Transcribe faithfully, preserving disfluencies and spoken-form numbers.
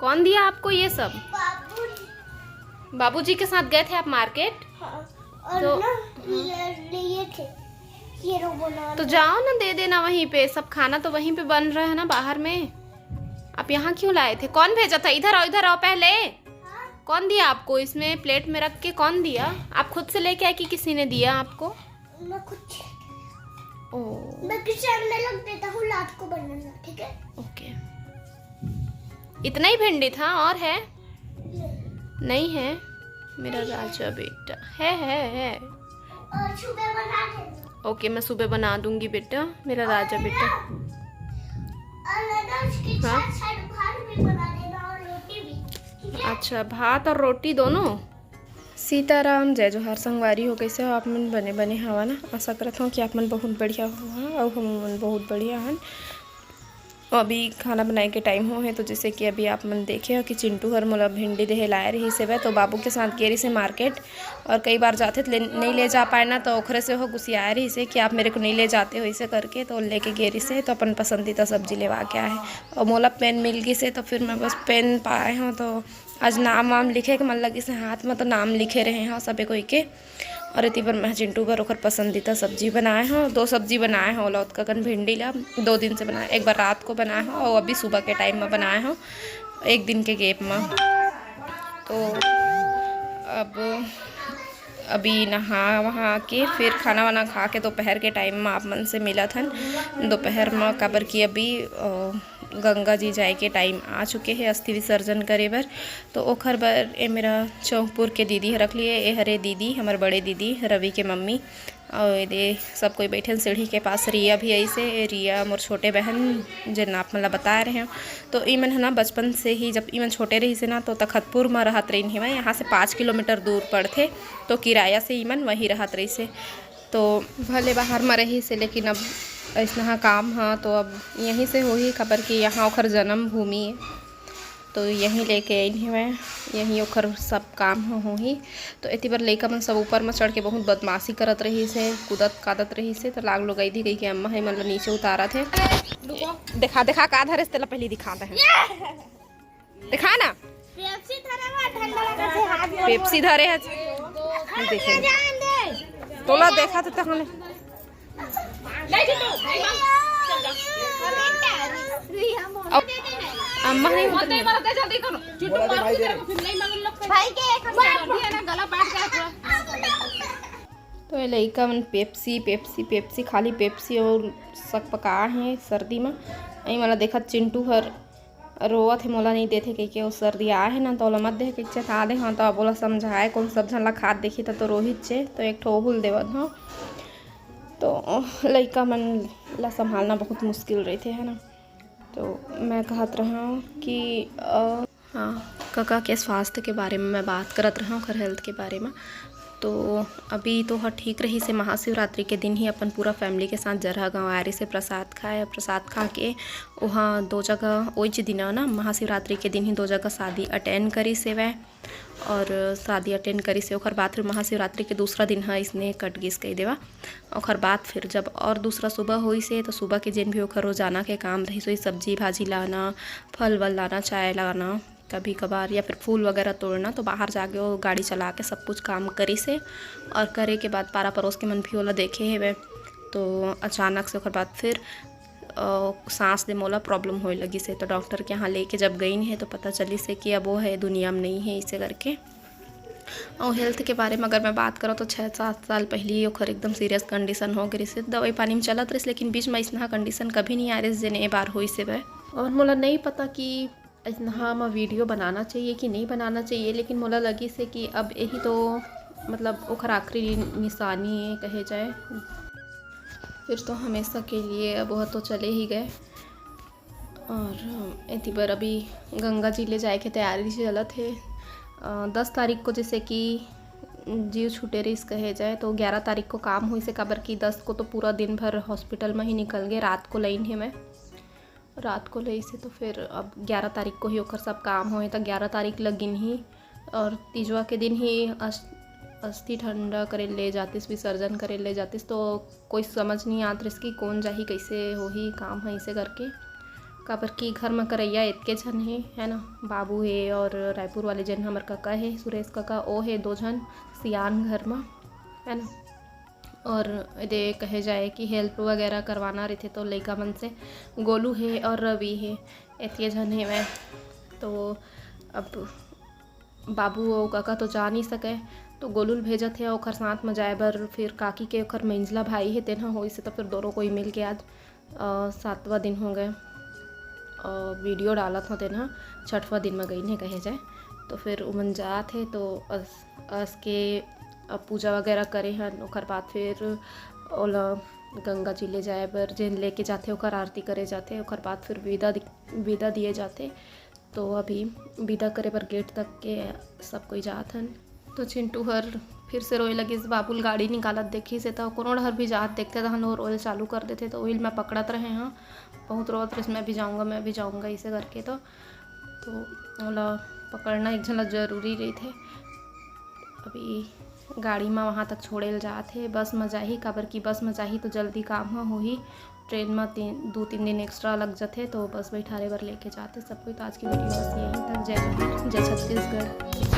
कौन दिया आपको ये सब? बाबूजी के साथ गए थे आप मार्केट? और तो ना, ये लिए थे, ये रो बना। तो जाओ ना, दे देना वहीं पे, सब खाना तो वहीं पे बन रहा है ना बाहर में। आप यहाँ क्यों लाए थे? कौन भेजा था? इधर आओ, इधर आओ पहले। कौन दिया आपको? इसमें प्लेट में रख के कौन दिया? आप खुद से लेके आए कि किसी ने दिया आपको? मैं कुछ ओ मैं किचन में लग देता हूँ, रात को बनाना, ठीक है? ओके। इतना ही भिंडी था और है? नहीं है। मेरा राजा बेटा है, है, है। और सुबह बना देना। ओके, मैं सुबह बना दूंगी बेटा, मेरा राजा बेटा। और है ना, उसके हाँ? साथ साथ भात भी बना देना और रोटी भी, ठीक है? अच्छा, भात और रोटी दोनों। सीताराम, जय जोहार संगवारी हो, कैसे हो आप मन? बने बने हवा ना? आशा करत हूँ कि आप मन बहुत बढ़िया हो, हाँ, और हम मन बहुत बढ़िया हन। अभी खाना बनाए के टाइम हो है, तो जैसे कि अभी आप मन देखे हो कि चिंटू हर मोला भिंडी देहे लाए रहिस हवय, तो बाबू के साथ गे रहिस हे मार्केट, और कई बार जाथे तो ले, नहीं ले जा पाए ना, तो ओखरे से हो गुस्सियाए रहिस हे कि आप मेरे को नहीं ले जाते हो, ऐसे करके। तो लेके गे रहिस हे, तो अपन पसंदीदा सब्जी लेवा के आए हे, और मोला पेन मिल गिस हे, तो फिर मैं बस पेन पाए हूँ, तो आज नाम वाम लिखे के मन लगिस हे हाथ में, तो नाम लिखे रहे हैं सबे कोई के। और एती बर मैं चिंटू बर ओकर पसंदीदा सब्जी बनाए हूँ, दो सब्जी बनाए हूँ, ओला ओतका कन भिंडी ला दो दिन से बनाए, एक बार रात को बनाए हूँ और अभी सुबह के टाइम में बनाए हूँ, एक दिन के गैप में। तो अब अभी नहा वहा के फिर खाना वाना खा के दोपहर के टाइम में आप मन से मिलत हन। दोपहर में, काबर कि अभी अ, गंगा जी जाए के टाइम आ चुके हे अस्थि विसर्जन करे बर। तो ओखर बर ए मेरा चौकपुर के दीदी ह रख लिए, ए हरे दीदी, हमर बड़े दीदी रवि के मम्मी। और ये सब कोई बैठे हैं सीढ़ी के पास। रिया भी ऐसे, रिया मोर छोटे बहन, जेन आप मन ला बताए रहे हो। तो इमन है ना बचपन से ही, जब इमन छोटे रहिस हे ना, तो तखतपुर में रहत रहिन हे। यहाँ से पाँच किलोमीटर दूर पड़थे, तो किराया से इमन वहीं रहत रहिस हे। तो भले बाहर में रहिस हे, लेकिन अब ऐसना काम ह, तो अब यहीं से होही, काबर कि यहाँ ओखर जन्मभूमि हे। तो यहीं लेके आइन हे मैं, यहीं ओखर सब काम ह होही। तो एती बर लइका मन सब ऊपर में चढ़ के बहुत बदमाशी करत रहिस हे, कूदत कादत रहिस हे। तो लाग लोग अइदी कहिके अम्मा हे मन ला नीचे उतारत हे। देखा, देखा का धरे हे, तेला पहली दिखाते हैं। देखा ना, पेप्सी धरे हुआ, ठंडा लगा से हाथ में। पेप्सी धरे है। देखे, तोला देखा तो तहने। अब अम्मा नहीं उतरने। भाई के एक तो ये लइका मन पेप्सी, पेप्सी, पेप्सी, खाली पेप्सी और सकपका हे सर्दी में। अई वाला देखत चिंटू हर रोवत हे, मोला नहीं देथे कहिके, ओ सर्दी आए हे ना, तो ओला मत दे कहिके चेता दे। हाँ, तो अब ओला समझाए, कोन सब झन ला खात देखी त तो रोहित चे, तो एक ठो ओहू ल देवत हव। तो लइका मन ला संभालना बहुत मुश्किल रहिथे, है ना। तो मैं कहत रहूँ कि अ, हाँ, कका के स्वास्थ्य के बारे में मैं बात करत रहूँ, ओखर हेल्थ के बारे में। तो अभी तो ह ठीक रहिस हे, महाशिवरात्रि के दिन ही अपन पूरा फैमिली के साथ जरहा गाँव आए रहिस हे प्रसाद खाए। प्रसाद खा के ओहा दो जगह, ओइच दिन ना, महाशिवरात्रि के दिन ही दो जगह शादी अटेंड करिस हेवय। और शादी अटेंड करिस हे, ओखर बाद फिर महाशिवरात्रि के दूसरा दिन ह इसने कट गिस कहि देवा। ओखर बाद फिर जब और दूसरा सुबह होइस हे, तो सुबह के जेन भी ओखर रोजाना के काम रहिस होही, सब्जी भाजी लाना, फल वल लाना, चाय लाना, कभी कभार या फिर फूल वगैरह तोड़ना, तो बाहर जाके वो गाड़ी चला के सब कुछ काम करिस हे। और करे के बाद पारा परोस के मन भी ओला देखे हेवे। तो अचानक से ओकर बाद फिर अ, सांस दे मोला प्रॉब्लम होए लगिस हे। तो डॉक्टर के यहाँ लेके जब गइन हे, तो पता चलिस हे कि अब वो है दुनिया में नहीं है, इसे करके। और हेल्थ के बारे में अगर मैं बात करूँ, तो छः सात साल पहले ही ओखर एकदम सीरियस कंडीशन हो गई रहिस हे। दवाई पानी में चलत रहिस, लेकिन बीच में अइसना कंडीशन कभी नहीं आए रहिस, जेन ए बार होइस हेवय। और मोला नहीं पता कि अइसनहा म वीडियो बनाना चाहिए कि नहीं बनाना चाहिए, लेकिन मोला लगिस हे कि अब यही तो, मतलब, ओखर आखिरी निशानी है कहे जाए। फिर तो हमेशा के लिए अब वह तो चले ही गए। और एती बर अभी गंगा जी ले जाए के तैयारी चलत हे। अ, दस तारीख को जैसे कि जीव छूटे रहिस कहे जाए, तो ग्यारह तारीख को काम होइस हे, काबर कि दस को तो पूरा दिन भर हॉस्पिटल में ही निकल गए। रात को लाइन हे मैं, रात को लाइस हे, तो फिर अब ग्यारह तारीख को ही ओकर सब काम होए, तो ग्यारह तारीख लगिन ही। और तीजवा के दिन ही अस-, अस्थि ठंडा करे ले जातिस, विसर्जन करे ले जातिस, तो कोई समझ नहीं आत रहिस कि कौन जाही, कैसे होही काम है, इसे करके काबर कि घर म करइया एतके झन हे, है ना, बाबू हे और रायपुर वाले जेन हमर कका हे, सुरेश कका, ओ हे दो झन सियान घर म, है ना। और एदे कहे जाए कि help वगैरह करवाना रहिथे तो लइका मन से गोलू हे और रवि हे, एतके झन हेवय। तो अब बाबू अउ कका तो जा नहीं सकय, तो गोलू ल भेजत हे ओखर साथ म जाए बर। फिर काकी के ओखर मंझला भाई हे, तेन ह होइस हे, तो फिर दोनों कोई मिल के आज अ, सातवां दिन हो गए, अ, वीडियो डालत हों तेन ह, छठवां दिन म गइन हे कहे जाए। तो फिर उमन जात हे तो अस, अस के, अ, पूजा वगैरह करे हन, ओखर बाद फिर ओला गंगा जी ले जाए बर जेन लेके जाथे ओखर आरती करे जाथे, ओखर बाद फिर विदा दि-, विदा दिए जाथे। तो अभी विदा करे बर गेट तक के सब कोई जात हन। तो चिंटू हर फिर से रोए लगिस। बाबू ल गाड़ी निकालत देखिस हे, तो कोनो डहर भी जात देखथे, तहन वो रोए चालू कर देथे। तो ओहिल मैं पकड़त रहे हं, बहुत रोत रहिस, "मैं भी जाऊँगा, मैं भी जाऊँगा", इसे करके। तो, तो ओला पकड़ना एक झन ला जरूरी रहिथे। अभी गाड़ी म वहाँ तक छोड़े ल जात हे, बस म जाही, काबर कि बस म जाही तो जल्दी काम ह होही। ट्रेन म तीन, दो तीन दिन एक्स्ट्रा लग जाथे, तो बस बैठारे बर लेके जाथे सब कोई। तो आज की वीडियो बस यहीं तक। जय जोहार, जय छत्तीसगढ़।